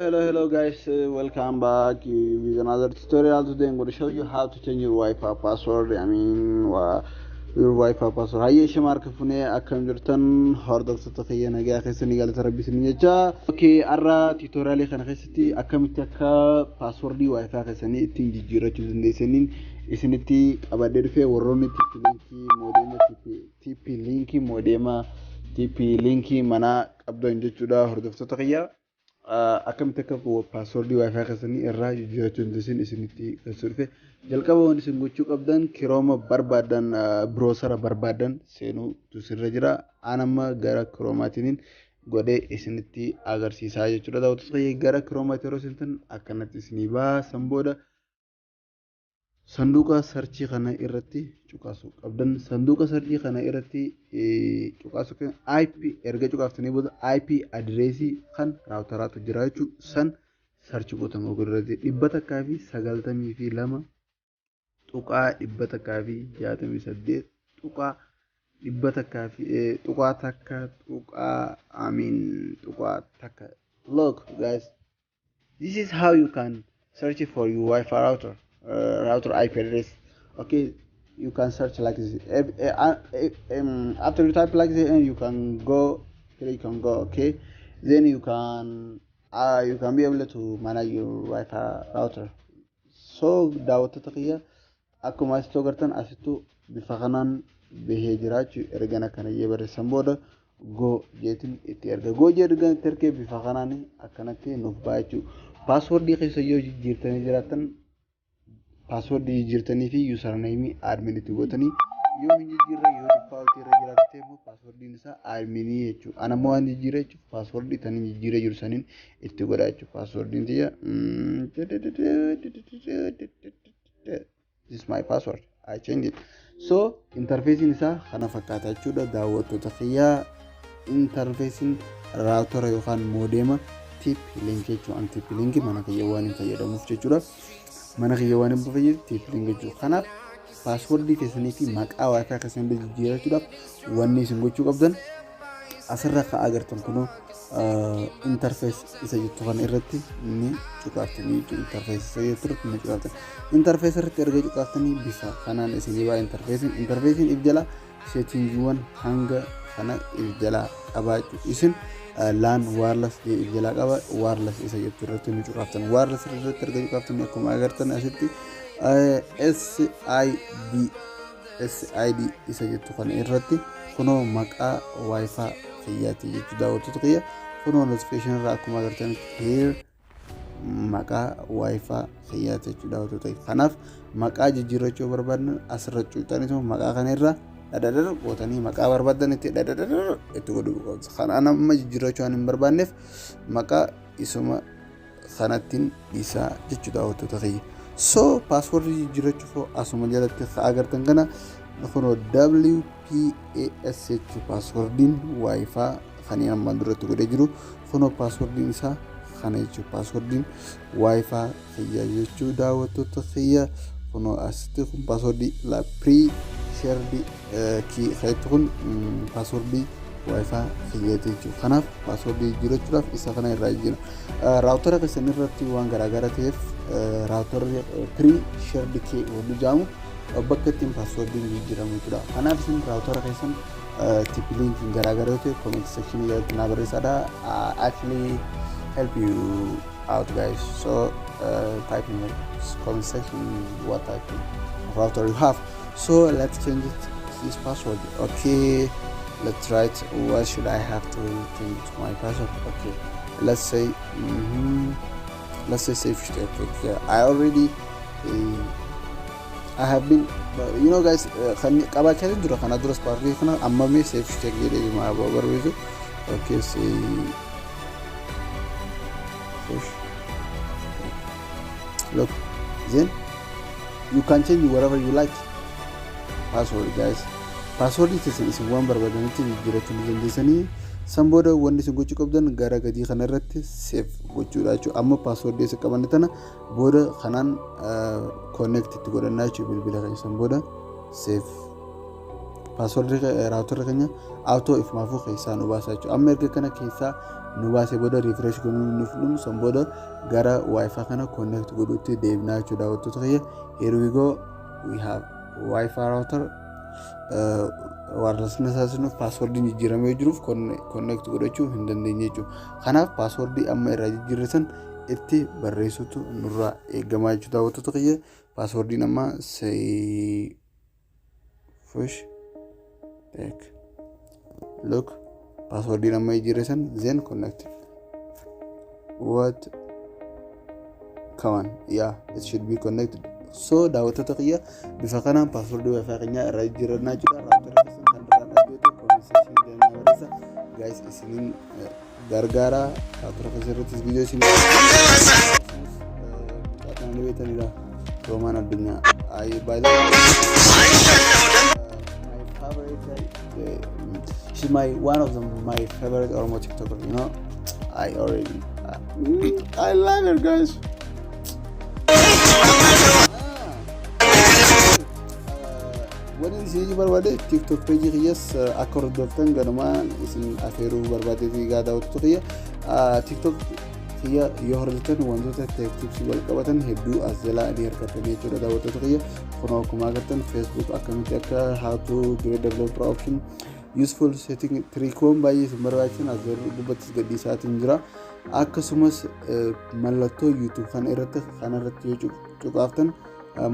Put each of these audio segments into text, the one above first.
Hello, hello guys, welcome back with another tutorial. Today I'm going to show you how to change your Wi-Fi password. I mean, your Wi-Fi password. Hayyee, shama harka funee, akkam jirtan hordoftoota kiyya? Nagaa keessanii, galata rabbi isin jecha. Okay, har'a tutorialii kana keessatti akkamitti akka passwordii Wi-Fi keessanii ittiin jijjiirrachuu dandeessaniin isinitti qabadhee dhufee. Warroonni TP-Linkii modema, TP-Linkii modema, TP-Linkii manaa qabdan jechuudha, hordoftoota kiyya. Akkamitti akka passwordii Wi-Fi keessanii irraa jijjiirrachuu dandeessan isinitti agarsiisuu dhufe. Jalqaba wanti isin gochuu qabdan Chrome barbaadan, browsera barbaadan seenuutu sirra jira. An amma gara Chromaatiin godhee isinitti agarsiisaa jechuudha. Daawwattoota, gara Chromaatti yeroo seentan akkanatti isinii baha. San booda sanduuqa searchii kana irratti cuqaasuu qabdan. Sanduuqa searchii kana irratti cuqaasuu, IP erga cuqaaftanii booda IP addressii kan routeraatu jira jechuudha. San search gootan irratti 192.168.100 fi .1 tuqaa amiin .1. Look guys, this is how you can search for your Wi-Fi router IP address. Okay, you can search like this. After you type like this and you can go here, you can go, okay, then you can be able to manage your Wi-Fi router. So daawwattoota kiyya, akkuma asitti agartan, asittu bifa kanaan bahee jira jechuudha. Ergan akkana jee barreessan booda go jeetiin itti erga, go jee ergan itti ergee bifa kanaan akkanatti nuuf ba'a jechuudha. Passwordii keessa yoo jijjiirtanii jiraattan, passwordii jijjiirtanii fi usernameii admin itti gootanii, yoo hin jijjiirre, yoo defaultii irra jiraate immoo passwordiin isaa adminii jechuudha. Ana immoo waan jijjiirre jechuudha, passwordii taniin jijjiiree jiru saniin itti godha jechuudha. Passwordiin tiyya, this is my password, I change it. So interfaceiin isaa kana fakkaata jechuudha, daawwattoota kiyyaa. Interfaceiin routera yookaan modema TP-Link jechuudha. An TP-Link mana kiyya waan hin fayyadamuuf jechuudha. Mana kiyya waan hin fayyadu TP-Link jechuudha. Kanaaf passwordii keessanii fi maqaa Wi-Fi keessanii jijjiirachuudhaaf wanni isin gochuu qabdan asirra ka agartan kunoo interface isa jettu kana irratti ni cuqaaftanii jechuudha. Interface isa jettu irratti ni cuqaaftan. Interface irratti erga cuqaaftanii bifa kanaan isinii ba'a interfaceiin. Interfaceiin if jala settingiiwwan hanga kana if jalaa qabaa jechuudha. Isin LAN wireless if jalaa qaba, wireless isa jettu irratti ni cuqaaftan. Wireless irratti erga cuqaaftanii akkuma agartan asitti SID SID isa jettu kana irratti kunoo maqaa Wi-Fi kiyyaati jechuudha, daawwattoota kiyya. Kunoo notification irraa akkuma agartanitti here maqaa Wi-Fi kiyyaati jechuudha, daawwattoota. Kanaaf maqaa jijjiirrachuu barbaadan asirra cuuxaniitu maqaa kana irra dhadhadhar gootanii maqaa barbaadan itti dhadhadhar itti godhuu qabdu. Kan amma jijjiirrachuu waan hin barbaanneef maqaa isuma kanattiin dhiisaa jechuudha, daawwattoota kiyya. So passwordii jijjiirrachuuf asuma jalatti agartan kana kunoo WPAS jechuun passwordiin Wi-Fi kan ammaan duratti godhee jiru kunoo passwordiin isaa kana jechuudha. Passwordiin Wi-Fi kiyya jechuu, daawwattoota kiyya, kunoo asitti kun passwordii la pre-shared key kayetti kun passwordii Wi-Fi kiyyaati jechuudha. Kanaaf passwordii jijjiirrachuudhaaf isa kana irraa jijjiira. Routera keessan irratti waan garaagara ta'eef routerri pre-shared key wanni jedhamu bakka ittiin passwordiin jijjiiramu jechuudha. Kanaaf isin routera keessan TP-Linkiin garaagara yoo ta'e comment section jalatti naa barreessaadha. Actually help you out guys. So type in the comment section what type of router you have. So let's change it, this password. Okay, let's write what should I have to change my password. Okay, let's say let's say safe. Okay, I already I have been, you know guys, kan qabaachaa dura kana duras passwordii kana amma mee safe check jedhee ma barreessu. Okay, say push. Look, then you can change whatever you like password guys. Password isin isin waan barbaadanitti jijjiirachuu ni dandeessanii. San booda wanni isin gochuu qabdan gara gadii kana irratti save gochuudha jechuudha. Amma passwordii isa qabanne tana booda kanaan connect itti godhannaa jechuudha bilbila keenya. San booda save, passwordii routerri keenya auto ifumaafuu keessaa nu baasa jechuudha. Amma erga kana keessaa Nu baasee booda refresh godhuu nuuf dhumu san booda gara WiFi kana connect godhuutti deemnaa jechuudha, daawwattoota kiyya. Here we go, we have WiFi router. Wireless taasisuuf passwordiin jijjiiramee jiruuf connect godhachuu hin dandeenye jechuudha. Kanaaf passwordii amma irraa jijjiirre itti barreessutu nurraa eegamaa jechuudha, daawwattoota kiyya. Passwordiin amma Fush Tech. Look, passwordiin amma jijjiirre san, then connect. What? Come on, yeah, it should be connected. So daawwattoota kiyya, bifa kanaan passwordii WiFi keenyaa irraa jijjiirannaa jechuudha. Router keessan kan duraan dhaggeetu comment section jalaa barreessa. Guys, isiniin gargaara. Router keessa irrattis viidiyoo isin mucaa beektanidha. Roomaan Addunyaa. I, by the way, my favorite, she's my one of the my favorite Oromo TikToker. I already I love her, guys. Ah, wani isin barbaade, TikTok page kiyyas akka hordoftan ganumaan isin afeeruu barbaadeetii. Gaa daawwattoota kiyya, TikTok kiyya yoo hordoftan wantoota tech tipsii wal qabatan hedduu as jalaa ni argattanii jechuudha, daawwattoota kiyya. Kunoo akkuma agartan, Facebook akkamitti akka how to create developer option, useful setting, trickoon baay'ee isin barbaachisan as gubbattis gadhiisaatiin jira. Akkasumas mallattoo YouTube kana irratti yoo cuqaaftan,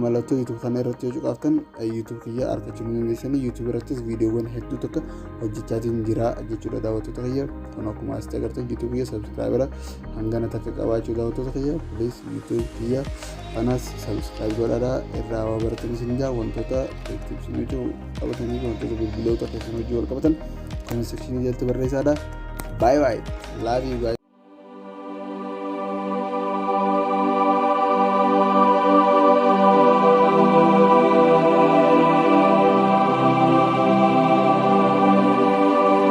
mallattoo YouTube kana irratti yoo cuqaaftan, YouTube kiyya argachuu ni dandeessanii. YouTube irrattis viidiyoowwan hedduu tokko hojjechaatiin jira jechuudha, daawwattoota kiyya. Kun akkuma asitti agartan, YouTube kiyya subscribera hangana takka qabaachuu. Daawwattoota kiyya, please, YouTube kiyya kanas subscribe godhaadhaa, irraa waa baratan isin jaa. Wantoota tips hojii qabatanii, wantoota bilbiloota keessan hojii wal qabatan comment section jalatti barreessaadha. Bye bye, love you guys.